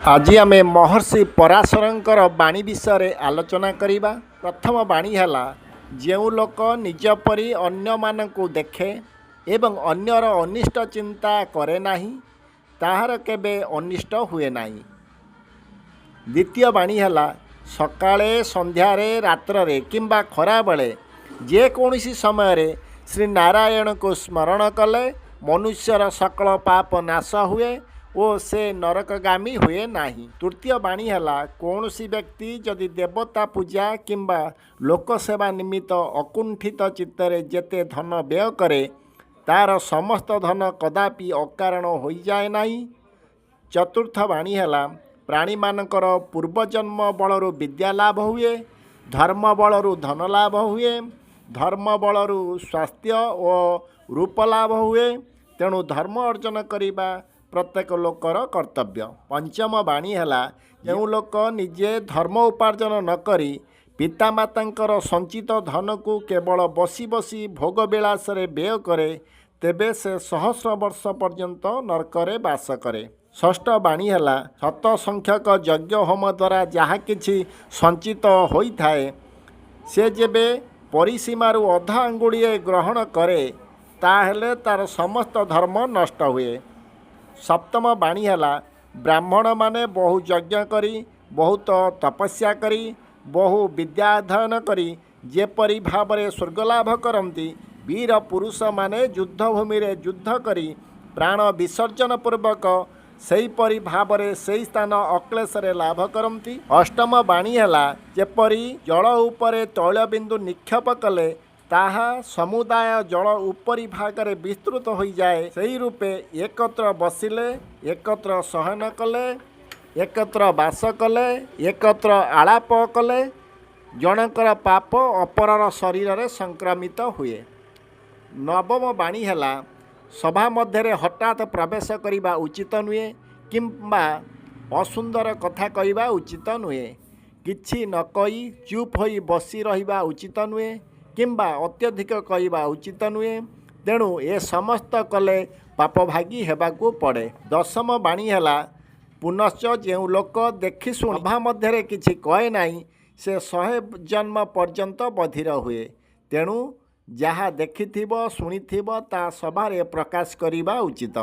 ଆଜି ଆମେ ମହର୍ଷି ପରାଶରଙ୍କର ବାଣୀ ବିଷୟରେ ଆଲୋଚନା କରିବା। ପ୍ରଥମ ବାଣୀ ହେଲା, ଯେଉଁ ଲୋକ ନିଜ ପରି ଅନ୍ୟମାନଙ୍କୁ ଦେଖେ ଏବଂ ଅନ୍ୟର ଅନିଷ୍ଟ ଚିନ୍ତା କରେ ନାହିଁ, ତାହାର କେବେ ଅନିଷ୍ଟ ହୁଏ ନାହିଁ। ଦ୍ୱିତୀୟ ବାଣୀ ହେଲା, ସକାଳେ, ସନ୍ଧ୍ୟାରେ, ରାତ୍ରରେ କିମ୍ବା ଖରାବେଳେ ଯେକୌଣସି ସମୟରେ ଶ୍ରୀ ନାରାୟଣଙ୍କୁ ସ୍ମରଣ କଲେ ମନୁଷ୍ୟର ସକଳ ପାପ ନାଶ ହୁଏ ଓ ସେ ନରକଗାମୀ ହୁଏ ନାହିଁ। ତୃତୀୟ ବାଣୀ ହେଲା, କୌଣସି ବ୍ୟକ୍ତି ଯଦି ଦେବତା ପୂଜା କିମ୍ବା ଲୋକସେବା ନିମିତ୍ତ ଅକୁଣ୍ଠିତ ଚିତ୍ତରେ ଯେତେ ଧନ ବ୍ୟୟ କରେ, ତାର ସମସ୍ତ ଧନ କଦାପି ଅକାରଣ ହୋଇଯାଏ ନାହିଁ। ଚତୁର୍ଥ ବାଣୀ ହେଲା, ପ୍ରାଣୀମାନଙ୍କର ପୂର୍ବଜନ୍ମ ବଳରୁ ବିଦ୍ୟା ଲାଭ ହୁଏ, ଧର୍ମ ବଳରୁ ଧନ ଲାଭ ହୁଏ, ଧର୍ମ ବଳରୁ ସ୍ୱାସ୍ଥ୍ୟ ଓ ରୂପ ଲାଭ ହୁଏ। ତେଣୁ ଧର୍ମ ଅର୍ଜନ କରିବା ପ୍ରତ୍ୟେକ ଲୋକର କର୍ତ୍ତବ୍ୟ। ପଞ୍ଚମ ବାଣୀ ହେଲା, ଯେଉଁ ଲୋକ ନିଜେ ଧର୍ମ ଉପାର୍ଜନ ନ କରି ପିତାମାତାଙ୍କର ସଞ୍ଚିତ ଧନକୁ କେବଳ ବସି ବସି ଭୋଗ ବିଳାସରେ ବ୍ୟୟ କରେ, ତେବେ ସେ ସହସ୍ର ବର୍ଷ ପର୍ଯ୍ୟନ୍ତ ନର୍କରେ ବାସ କରେ। ଷଷ୍ଠ ବାଣୀ ହେଲା, ଶତ ସଂଖ୍ୟକ ଯଜ୍ଞ ହୋମ ଦ୍ୱାରା ଯାହା କିଛି ସଞ୍ଚିତ ହୋଇଥାଏ, ସେ ଯେବେ ପରିସୀମାରୁ ଅଧ ଆଙ୍ଗୁଳିଏ ଗ୍ରହଣ କରେ, ତାହେଲେ ତାର ସମସ୍ତ ଧର୍ମ ନଷ୍ଟ ହୁଏ। ସପ୍ତମ ବାଣୀ ହେଲା, ବ୍ରାହ୍ମଣମାନେ ବହୁ ଯଜ୍ଞ କରି, ବହୁତ ତପସ୍ୟା କରି, ବହୁ ବିଦ୍ୟା ଅଧ୍ୟୟନ କରି ଯେପରି ଭାବରେ ସ୍ୱର୍ଗ ଲାଭ କରନ୍ତି, ବୀର ପୁରୁଷମାନେ ଯୁଦ୍ଧଭୂମିରେ ଯୁଦ୍ଧ କରି ପ୍ରାଣ ବିସର୍ଜନ ପୂର୍ବକ ସେହିପରି ଭାବରେ ସେହି ସ୍ଥାନ ଅକ୍ଳେଶରେ ଲାଭ କରନ୍ତି। ଅଷ୍ଟମ ବାଣୀ ହେଲା, ଯେପରି ଜଳ ଉପରେ ତୈଳବିନ୍ଦୁ ନିକ୍ଷେପ କଲେ ତାହା ସମୁଦାୟ ଜଳ ଉପରି ଭାଗରେ ବିସ୍ତୃତ ହୋଇଯାଏ, ସେହି ରୂପେ ଏକତ୍ର ବସିଲେ, ଏକତ୍ର ଶୟନ କଲେ, ଏକତ୍ର ବାସ କଲେ, ଏକତ୍ର ଆଳାପ କଲେ ଜଣଙ୍କର ପାପ ଅପରର ଶରୀରରେ ସଂକ୍ରମିତ ହୁଏ। ନବମ ବାଣୀ ହେଲା, ସଭା ମଧ୍ୟରେ ହଠାତ୍ ପ୍ରବେଶ କରିବା ଉଚିତ ନୁହେଁ କିମ୍ବା ଅସୁନ୍ଦର କଥା କହିବା ଉଚିତ ନୁହେଁ। କିଛି ନ କହି ଚୁପ୍ ହୋଇ ବସି ରହିବା ଉଚିତ ନୁହେଁ କିମ୍ବା ଅତ୍ୟଧିକ କହିବା ଉଚିତ ନୁହେଁ। ତେଣୁ ଏ ସମସ୍ତ କଲେ ପାପଭାଗୀ ହେବାକୁ ପଡ଼େ। ଦଶମ ବାଣୀ ହେଲା, ପୁନଶ୍ଚ ଯେଉଁ ଲୋକ ଦେଖି ଶୁଣି ସଭା ମଧ୍ୟରେ କିଛି କହେ ନାହିଁ, ସେ 100 ଜନ୍ମ ପର୍ଯ୍ୟନ୍ତ ବଧିର ହୁଏ। ତେଣୁ ଯାହା ଦେଖିଥିବ, ଶୁଣିଥିବ, ତାହା ସଭାରେ ପ୍ରକାଶ କରିବା ଉଚିତ।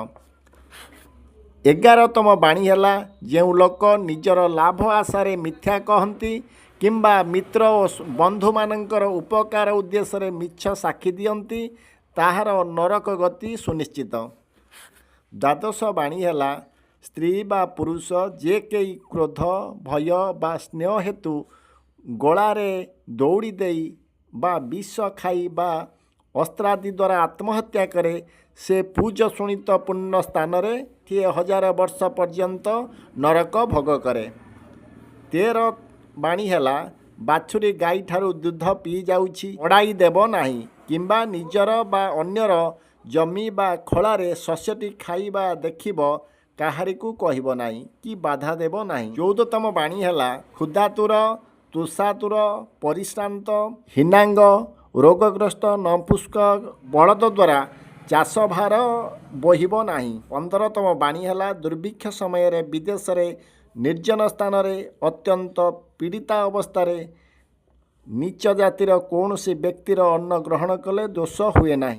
11ତମ ବାଣୀ ହେଲା, ଯେଉଁ ଲୋକ ନିଜର ଲାଭ ଆଶାରେ ମିଥ୍ୟା କହନ୍ତି କିମ୍ବା ମିତ୍ର ଓ ବନ୍ଧୁମାନଙ୍କର ଉପକାର ଉଦ୍ଦେଶ୍ୟରେ ମିଛ ସାକ୍ଷୀ ଦିଅନ୍ତି, ତାହାର ନରକ ଗତି ସୁନିଶ୍ଚିତ। ଦ୍ୱାଦଶ ବାଣୀ ହେଲା, ସ୍ତ୍ରୀ ବା ପୁରୁଷ ଯେ କେହି କ୍ରୋଧ, ଭୟ ବା ସ୍ନେହ ହେତୁ ଗଳାରେ ଦଉଡ଼ି ଦେଇ ବା ବିଷ ଖାଇ ବା ଅସ୍ତ୍ରାଦି ଦ୍ୱାରା ଆତ୍ମହତ୍ୟା କରେ, ସେ ପୂଜ ଶୋଣିତ ପୂର୍ଣ୍ଣ ସ୍ଥାନରେ 60,000 ବର୍ଷ ପର୍ଯ୍ୟନ୍ତ ନରକ ଭୋଗ କରେ। 13 ବାଣୀ ହେଲା, ବାଛୁରୀ ଗାଈଠାରୁ ଦୁଧ ପିଇଯାଉଛି, ଅଡ଼ାଇ ଦେବ ନାହିଁ କିମ୍ବା ନିଜର ବା ଅନ୍ୟର ଜମି ବା ଖଳାରେ ଶସ୍ୟଟି ଖାଇବା ଦେଖିବ, କାହାରିକୁ କହିବ ନାହିଁ କି ବାଧା ଦେବ ନାହିଁ। 14ତମ ବାଣୀ ହେଲା, କ୍ଷୁଧାତୁର, ତୃଷାତୁର, ପରିଶ୍ରାନ୍ତ, ହୀନାଙ୍ଗ, ରୋଗଗ୍ରସ୍ତ ନପୁଂସକ ବଳଦ ଦ୍ୱାରା ଚାଷ ଭାର ବୋହିବ ନାହିଁ। 15ତମ ବାଣୀ ହେଲା, ଦୁର୍ଭିକ୍ଷ ସମୟରେ ବିଦେଶରେ ନିର୍ଜନ ସ୍ଥାନରେ ଅତ୍ୟନ୍ତ ପୀଡ଼ିତା ଅବସ୍ଥାରେ ନୀଚ ଜାତିର କୌଣସି ବ୍ୟକ୍ତିର ଅନ୍ନ ଗ୍ରହଣ କଲେ ଦୋଷ ହୁଏ ନାହିଁ।